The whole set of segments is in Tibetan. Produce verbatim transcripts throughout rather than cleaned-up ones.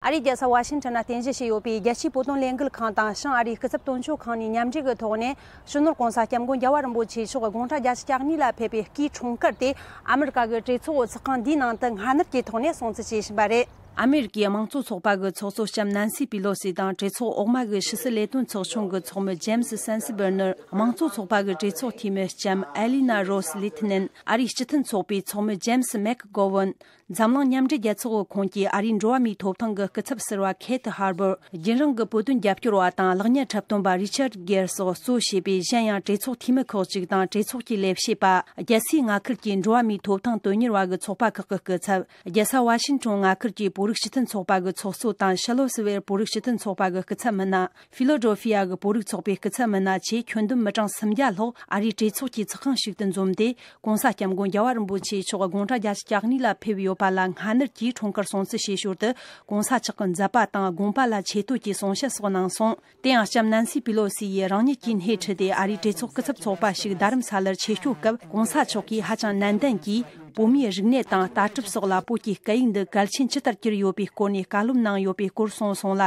ཨ་རིའི་རྒྱལ་ས་ཝ་ཤིང་ཊོན་ན་རྟེན་གཞི་བྱས་ཡོད་པའི་རྒྱལ་སྤྱིའི་བོད་དོན་ལས་འགུལ་ཁང་དང་བྱང་ཨ་རིའི་སྐུ་ཚབ་དོན་གཅོད་ཁང་གཉིས་མཉམ་འབྲེལ་གྱི་ཐོག་ནས། སྤྱི་ནོར་༧གོང་ས་༧སྐྱབས་མགོན་རྒྱལ་བ་རིན་པོ་ཆེ་མཆོག་དགུང་གྲངས་བརྒྱད་ཅུ་གྱ་གཉིས་ལ་ཕེབས་པའི་སྐུའི་འཁྲུངས་སྐར་དེ་ཨ་མི་རི་ཀ་གི་གྲོས་ཚོགས་འོག་ཚོགས་ཁང་འདིའི་ནང་དུ་སྔ་སྣུར་གྱི་ཐོག་ནས་སྲུང་བརྩི་བྱེད་བཞིན་པ་རེད། ཨ་མི་རི་ཀའི་དམངས་གཙོ་ཚོགས་པ་གི་ཚོགས་གཙོ་ལྕམ་ནན་སི་པི་ལོ་སི་དང་གྲོས་ཚོགས་འོག་མ་གི་ཕྱི་སྲིད་ལས་དོན་ཚོགས་ཆུང་གི་ཚོགས་མི་ཇེམ་སི་སན་སི་བེར་ནར། དམངས་གཙོ་ཚོགས་པ་གི་གྲོས་ཚོགས་འཐུས་མི་ལྕམ་ཨེ་ལི་ན་རོ་སི་ལི་ཐི་ནན། ཨ་རིའི་སྤྱི་མཐུན་ཚོགས་པའི་ཚོགས་མི་ཇེམ་སི་མེག་གོ་ཝན། འཛམ་གླིང་མཉམ་འབྲེལ་རྒྱལ་ཚོགས་ཀྱི་ཁོངས་ཀྱི་ཨ་རིའི་འགྲོ་བ་མིའི་ཐོབ་ཐང་གི་སྐུ་ཚབ་ཟུར་པ་ཁེ་ཐི་ཧར་བར། རྒྱུན་རིང་གི་བོད་དོན་རྒྱབ་སྐྱོར་བ་དང་གློག་བརྙན་འཁྲབ་སྟོན་པ་རི་ཆར་གེར་སོགས་གཙོ་བྱས་པའི་གཞན་ཡང་གྲོས་ཚོགས་འཐུས་མི་ཁག་ཅིག་དང་གྲོས་ཚོགས་ཀྱི་ལས་བྱེད་པ། རྒྱལ་སའི་མངའ་ཁུལ་གྱི་འགྲོ་བ་མིའི་ཐོབ་ཐང་དོན་གཉེར་བ་གི་ཚོགས་པ་ཁག་གི་སྐུ་ཚབ། རྒྱལ་ས་ཝ་ཤིང་ཊོན་མངའ་ཁུལ་གྱི་བོད་རིགས་སྤྱི་མཐུན་ཚོགས་པ་གི་ཚོགས་གཙོ་དང་ཤར་ལྷོ་སིལ་ཝེར་བོད་རིགས་སྤྱི་མཐུན་ཚོགས་པ་གི་སྐུ་ཚབ་མི་སྣ། ཕི་ལོ་ཌོལ་ཕི་ཡ་གི་བོད་རིགས་ཚོགས་པའི་སྐུ་ཚབ་མི་སྣ་བཅས་ཁྱོན་བསྡོམས་མི་གྲངས་སུམ་བརྒྱ་ལྷག་ཨ་རིའི་གྲོས་ཚོགས་ཀྱི་ཚོགས་ཁང་ཞིག་ཏུ་འཛོམས་ཏེ། ༸གོང་ས་༸སྐྱབས་མགོན་རྒྱལ་བ་རིན་པོ་ཆེ་མཆོག་དགུང་གྲངས་བརྒྱད་ཅུ་གྱ་གཉིས་ལ་ཕེབས་ཡོད་པ་ལ་སྔ་སྣུར་གྱིས་འཁྲུངས་སྐར་སྲུང་བརྩི་བྱེད་ཞོར་དུ། ༸གོང་ས་མཆོག་གི་མཛད་པ་དང་དགོངས་པ་ལ་ཆེ་བསྟོད་ཀྱི་གསུང་བཤད་སོགས་གནང་སོང་། དེ་ཡང་ལྕམ་ནན་སི་པི་ལོ་སི་ཡིས་རང་ཉིད་ཀྱིས་སྣེ་ཁྲིད་དེ་ཨ་རིའི་གྲོས་ཚོགས་སྐུ་ཚབ་ཚོགས་པ་ཞིག་རྡ་རམ་ས་ལར་ཆེད་བསྐྱོད་སྐབས། ༸གོང་ས་མཆོག་གིས་ཧ་ཅང་ནན་ཏན་གྱིས་བོད་མིའི་རིག་གནས་དང་ལྟ་གྲུབ་སོགས་ལ་བོད་ཀྱི་སྐད་ཡིག་འདི་གལ་ཆེན་ཇི་ལྟར་གྱུར་ཡོད་པའི་སྐོར་ནས་བཀའ་སློབ་གནང་ཡོད་པའི་སྐོར་གསུངས་སོང་ལ།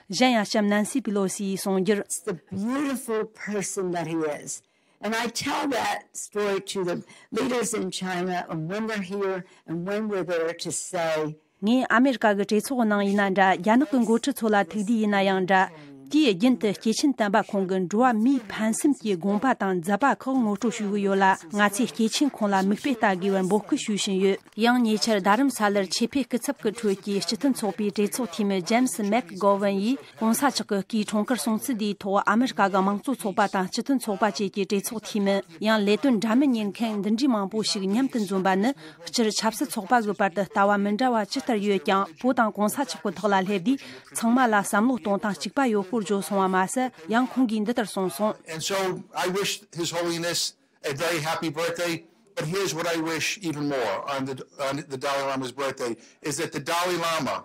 གཞན་ཡང་ལྕམ་ནན་སི་པི་ལོ་སི་ཡིས་གསུངས་རྒྱུར། It's the beautiful person that he is. And I tell that story to the leaders in China and when they're here and when we're there to say, ངས་ཨ་མེ་རི་ཀ་གི་གྲོས་ཚོགས་ནང་ཡིན་ན་འདྲ། རྒྱ་ནག་གི་འགོ་ཁྲིད་ཚོ་ལ་ཐུག་དུས་ཡིན་ན་ཡང་འདྲ། དུས་རྒྱུན་དུ་སྐྱེས་ཆེན་དམ་པ་ཁོང་གི་འགྲོ་བ་མིའི་ཕན་སེམས་ཀྱི་དགོངས་པ་དང་མཛད་པ་ཁག་ངོ་སྤྲོད་ཞུ་གི་ཡོད་ལ། ང་ཚོས་སྐྱེས་ཆེན་ཁོང་ལ་མིག་དཔེ་ལྟ་དགོས་པར་འབོད་སྐུལ་ཞུ་བཞིན་ཡོད། ཡང་ཉེ་ཆར་རྡ་རམ་ས་ལར་ཆེད་ཕེབས་སྐུ་ཚབ་ཀྱི་ཁྲོད་ཀྱི་སྤྱི་མཐུན་ཚོགས་པའི་གྲོས་ཚོགས་འཐུས་མི་ཇེམ་སི་མེག་གོ་ཝན་ཡིས། ༸གོང་ས་མཆོག་གི་སྐུའི་འཁྲུངས་སྐར་སྲུང་བརྩི་འདིའི་ཐོག་ཨ་མེ་རི་ཀ་གི་དམངས་གཙོ་ཚོགས་པ་དང་སྤྱི་མཐུན་ཚོགས་པ་བཅས་ཀྱི་གྲོས་ཚོགས་འཐུས་མི། ཡང་ལས་དོན་འདྲ་མིན་གཉེར་མཁན་འདི་འདྲའི་མང་པོ་ཞིག་མཉམ་དུ་འཛོམས་པ་ནི། སྤྱིར་ཆབ་སྲིད་ཚོགས་པ་གི་བར་དུ་ལྟ་བ་མི་འདྲ་བ་ཇི་ལྟར་ཡོད་ཀྱང་། བོད་དང་༸གོང་ས་མཆོག་གི་ཐོག་ལ་སླེབས་དུས། ཚང་མ་ལ་བསམ་བློ་གཏོང་སྟངས་གཅིག་པ་ཡོད་སྐོར་བརྗོད་སོང་བ་མ་ཟད། ཡང་ཁོང་གིས་འདི་ལྟར་གསུངས་སོང་། And so I wish His Holiness a very happy birthday, but here's what I wish even more on the, on the Dalai Lama's birthday, is that the Dalai Lama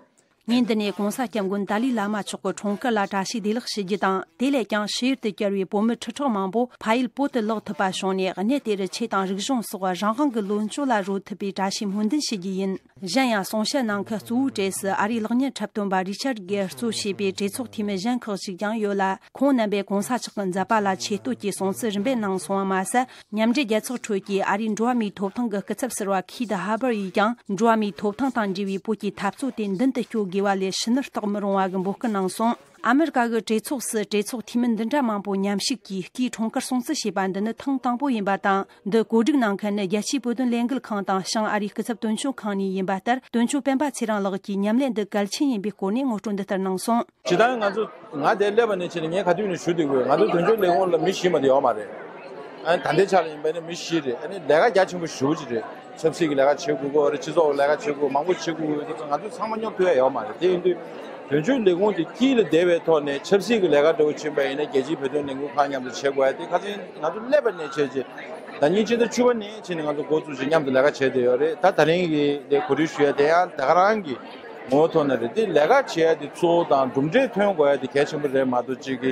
ངས་འདི་ནས་༸གོང་ས་༸སྐྱབས་མགོན་ཏཱ་ལའི་བླ་མ་མཆོག་གི་འཁྲུངས་སྐར་ལ་བཀྲ་ཤིས་བདེ་ལེགས་ཞུ་རྒྱུ་དང་། དེ་ལས་ཀྱང་ཕྱི་ཡུལ་དུ་གྱར་བའི་བོད་མི་ཁྲི་ཕྲག་མང་པོ་ཕ་ཡུལ་བོད་དུ་ལོག་ཐུབ་པ་བྱུང་ནས། གནས་དེར་ཆོས་དང་རིག་གཞུང་སོགས་རང་དབང་གི་ལོ་མཆོད་ལ་རོལ་ཐུབ་པའི་བཀྲ་ཤིས་སྨོན་འདུན་ཞུ་རྒྱུ་ཡིན། གཞན་ཡང་གསུང་བཤད་གནང་མཁན་གཙོ་བོའི་གྲས་སུ་ཨ་རིའི་གློག་བརྙན་འཁྲབ་སྟོན་པ་རི་ཆར་གེར་གཙོ་བྱས་པའི་གྲོས་ཚོགས་འཐུས་མི་གཞན་ཁག་ཅིག་ཀྱང་ཡོད་ལ། ཁོང་རྣམ་པས་༸གོང་ས་མཆོག་གི་མཛད་པ་ལ་ཆེ་བསྟོད་ཀྱི་གསུང་ཚིག་རིམ་པས་གནང་སོང་བ་མ་ཟད། མཉམ་འབྲེལ་རྒྱལ་ཚོགས་ཁྲོད་ཀྱི་ཨ་རིའི་འགྲོ་བ་མིའི་ཐོབ་ཐང་གི་སྐུ་ཚབ་ཟུར་པ་ཁི་ཏི་ཧར་བར་ཡིས་ཀྱང་། འགྲོ་བ་མིའི་ཐོབ་ཐང་དང་འབྲེལ་བའི་བོད་ཀྱི་འཐབ་རྩོད་དེ་མདུན་དུ་སྐྱོད་དགོས་པ་ལས་ཕྱི་ནུར་བཏང་མི་རུང་བ་གི་འབོད་སྐུལ་གནང་སོང་། ཨ་མི་རི་ཀ་གི་གྲོས་ཚོགས་སུ་གྲོས་ཚོགས་འཐུས་མི་འདི་འདྲ་མང་པོ་མཉམ་ཞུགས་ཀྱིས་སྐུའི་འཁྲུངས་སྐར་སྲུང་བརྩི་བྱས་པ་འདི་ནི་ཐེངས་དང་པོ་ཡིན་པ་དང་། འདི་གོ་སྒྲིག་གནང་མཁན་ནི་རྒྱལ་སྤྱིའི་བོད་དོན་ལས་འགུལ་ཁང་དང་བྱང་ཨ་རིའི་སྐུ་ཚབ་དོན་གཅོད་ཁང་གཉིས་ཡིན་པ་ལྟར། དོན་གཅོད་སྤེན་པ་ཚེ་རིང་ལགས་ཀྱིས་ཉམས་ལེན་འདི་གལ་ཆེན་ཡིན་པའི་སྐོར་ནས་ངོ་སྤྲོད་འདི་ལྟར་གནང་སོང་། ཇི་ལྟར་ང་ཚོ་ང་དེར་སླེབས་པ་ནས་བྱས་ནས་ངས་ག་དུས་ནས་ཞུ་བསྡད་ཀྱི་ཡོད། ང་ཚོ་དོན་གཅོད་ལས་ཁུངས་ལ་མི་བཞི་མ་གཏོགས་ཡོད་མ་རེད། ཨ་ནི་ད་ལྟའི་ཆ་ལ་ཡིན་པ་ནི་མི་བཞི་རེད། ཨ་ནི་ལས་ཀ་རྒྱ་ཆེན་པོ་ཞེ་པོ་ཅིག་རེད། ཆབ་སྲིད་ཀྱི་ལས་ཀ་བྱེད་དགོས་ཀྱི་ཡོད་རེད། སྤྱི་ཚོགས་ཀྱི་ལས་ཀ་བྱེད་དགོས་མང་པོ་བྱེད་དགོས་ཀྱི་ཡོད་དུས་ང་ཚོ་ཚང་མ་མཉམ་ཐུག་ཡ་ཡོད་མ་རེད། དེ་ཡིན་དུས་དོན་གཅོད་ལས་ཁུངས་དེ་དཀྱིལ་ལ་བསྡད་པའི་ཐོག་ནས་ཆབ་སྲིད་ཀྱི་ལས་ཀ་འདྲ་བོ་ཕྱིན་པ་ཡིན་ན་རྒྱལ་སྤྱིའི་བོད་དོན་ལས་འགུལ་ཁང་མཉམ་དུ་བྱེད་དགོས་ཡ་དེ་ཁ་སང་ང་ཚོ་སླེབས་པ་ནས་བྱས་རྗེས་ཟླ་ཉིན་ཕྱི་ཟླ་བཅུ་པ་ནས་བྱས་ནས་ང་ཚོ་འགོ་བཙུགས་བྱས་མཉམ་དུ་ལས་ཀ་བྱས་བསྡད་ཡོད་རེད། ད་ད་རིང་གི་དེ་གོ་སྒྲིག་ཞུ་ཡ་དེ་ཡང་ད་ག་རང་གི་ངོ་བོ་ཐོག་ནས་རེད། དེ་ལས་ཀ་བྱེད་ཡ་དེ་གཙོ་བོ་དང་གྲུབ་འབྲས་ཐོན་དགོས་ཡ་དེ་གལ་ཆེན་པོ་རེད་མ་གཏོགས་གཅིག་གི་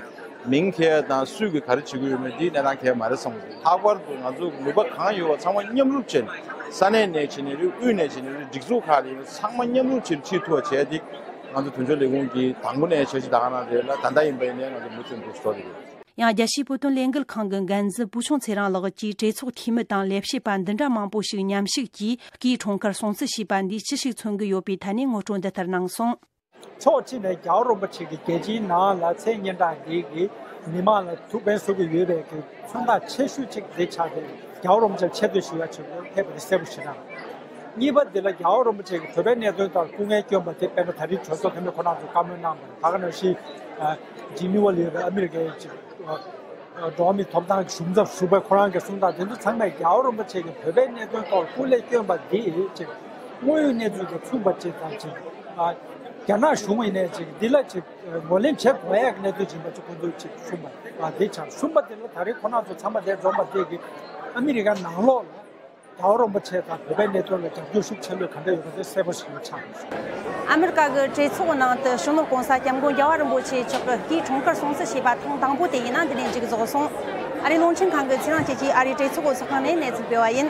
མིང་འཁྱེར་ཡ་དང་སུས་གི་ག་རེ་བྱེད་ཀྱི་ཡོད་མེད་དེའི་གནས་སྟངས་གལ་མ་རེད་བསམ་གི་འདུག་ལྷག་པར་དུ་ང་ཚོ་ནུས་པ་གང་ཡོད་པ་ཚང་མ་མཉམ་རུབ་བྱས་ནས་ས་གནས་ནས་བྱས་ནས་རེད། དབུས་ནས་བྱས་ནས་རེད། སྒྲིག་འཛུགས་ཁག་ལ་ཡིན་ན་ཚང་མ་མཉམ་རུབ་བྱས་ནས་ཁྲིད་ཐུབ་པ་བྱས་ཏེ་ང་ཚོ་དོན་གཅོད་ལས་ཁུངས་ཀྱི་དང་པོ་ནས་བྱས་ཅིག་ད་ག་རང་རེད་ལ། ད་ལྟ་ཡིན་པ་ཡིན་ནའི་ང་ཚོ་མུ་མཐུད་འགྲོ་བཟོ་རེད། ཡང་རྒྱལ་སྤྱིའི་བོད་དོན་ལས་འགུལ་ཁང་གི་འགན་འཛིན་བུ་ཆུང་ཚེ་རིང་ལགས་ཀྱིས་གྲོས་ཚོགས་འཐུས་མི་དང་ལས་བྱེད་པ་འདི་འདྲ་མང་པོ་ཞིག་མཉམ་ཞུགས་ཀྱིས་སྐུའི་འཁྲུངས་སྐར་སྲུང་བརྩི་བྱས་པ་འདིས་ཅི་ཞིག་མཚོན་གྱི་ཡོད་པའི་ཐད་ནས་ངོ་སྤྲོད་འདི་ལྟར་གནང་སོང་། ཕྱོགས་གཅིག་ནས་རྒྱལ་བ་རིན་པོ་ཆེ་གིས་རྒྱལ་སྤྱིའི་ནང་ལ་མཚན་སྙན་གྲགས་འདི་གིས་མི་མང་ལ་ཐུགས་ཕན་གསོས་ཀྱི་ཡོད་པའི་གི་མཚོན་རྟགས་ཆེ་ཤོས་གཅིག་འདི་ཆགས་ཏེ། རྒྱལ་བ་རིན་པོ་ཆེར་ཆེ་བསྟོད་ཞུ་ཡ་ཆེད་དུ་ཕེབས་པ་དེ་གསལ་པོ་ཞེ་དྲག་གཉིས་པ་འདི་ལ་རྒྱལ་བ་རིན་པོ་ཆེ་གིས་བོད་པའི་གནད་དོན་ཐོག་སྐུ་ངལ་བསྐྱོན་པ་དེ་དཔེར་ན་ད་རེས་གྲོས་ཚོགས་འཐུས་མི་ཁོ་རང་ཚོས་བཀའ་མོལ་གནང་བ་རེད། ད་ག་ནང་བཞིན་ཨ་ཇི་ནི་ཝ་ལ་ཡོད་པའི་ཨ་མི་རི་ཀའི་ཅིག་འགྲོ་བ་མིའི་ཐོབ་ཐང་གི་གཞུང་ཚབ་ཟུར་པ་ཁོ་རང་གི་གསུང་སྟངས་དེ་ཚོ་ཚང་མས་རྒྱལ་བ་རིན་པོ་ཆེ་གིས་བོད་པའི་གནད་དོན་ཐོག་སྐུ་ལས་བསྐྱོན་པ་འདི་ཅིག་དངོས་ཡོད་གནས་ཚུལ་དང་མཚུངས་པ་ཅིག་དང་ཅིག་ཨ་རྒྱ་ནག་གཞུང་ཡིན་ནའི་ཅིག་འདི་ལ་ཅིག་ངོས་ལེན་བྱེད་དགོས་ཡག་གནས་ཚུལ་ཡིན་པ་ཅིག་ཁོང་ཚོས་ཅིག་གསུངས་པ་ཨ་འདི་ཆགས། གསུམ་པ་དེ་ལ་ད་རེས་ཁོ་རང་ཚོ་ཚང་མ་དེ་འཛོམས་པ་དེ་གིས་ཨ་མི་རི་ཀ་ནང་ལོགས་ལ། རྒྱལ་བ་རིན་པོ་ཆེ་དང་བོད་པའི་གནད་དོན་ལ་རྒྱབ་སྐྱོར་ཤུགས་ཆེ་ལོས་ག་འདྲ་ཡོད་པ་དེ་གསལ་པོ་ཞིག་ཆགས་ཡོད། ཨ་མི་རི་ཀ་གི་གྲོས་ཚོགས་ནང་དུ་སྤྱི་ནོར་༸གོང་ས་༸སྐྱབས་མགོན་རྒྱལ་བ་རིན་པོ་ཆེ་མཆོག་གི་སྐུའི་འཁྲུངས་སྐར་སྲུང་བརྩི་བྱས་པ་ཐེངས་དང་པོ་དེ་ཡིན་ན་འདི་ནས་མཇུག་རྫོགས་སོང་། ཨ་རིའི་རླུང་འཕྲིན་ཁང་གི་ཚེ་རིང་སྐྱིད་ཀྱིས་ཨ་རིའི་གྲོས་ཚོགས་ཚོགས་ཁང་ནས་གནས་ཚུལ་སྤེལ་བ་ཡིན།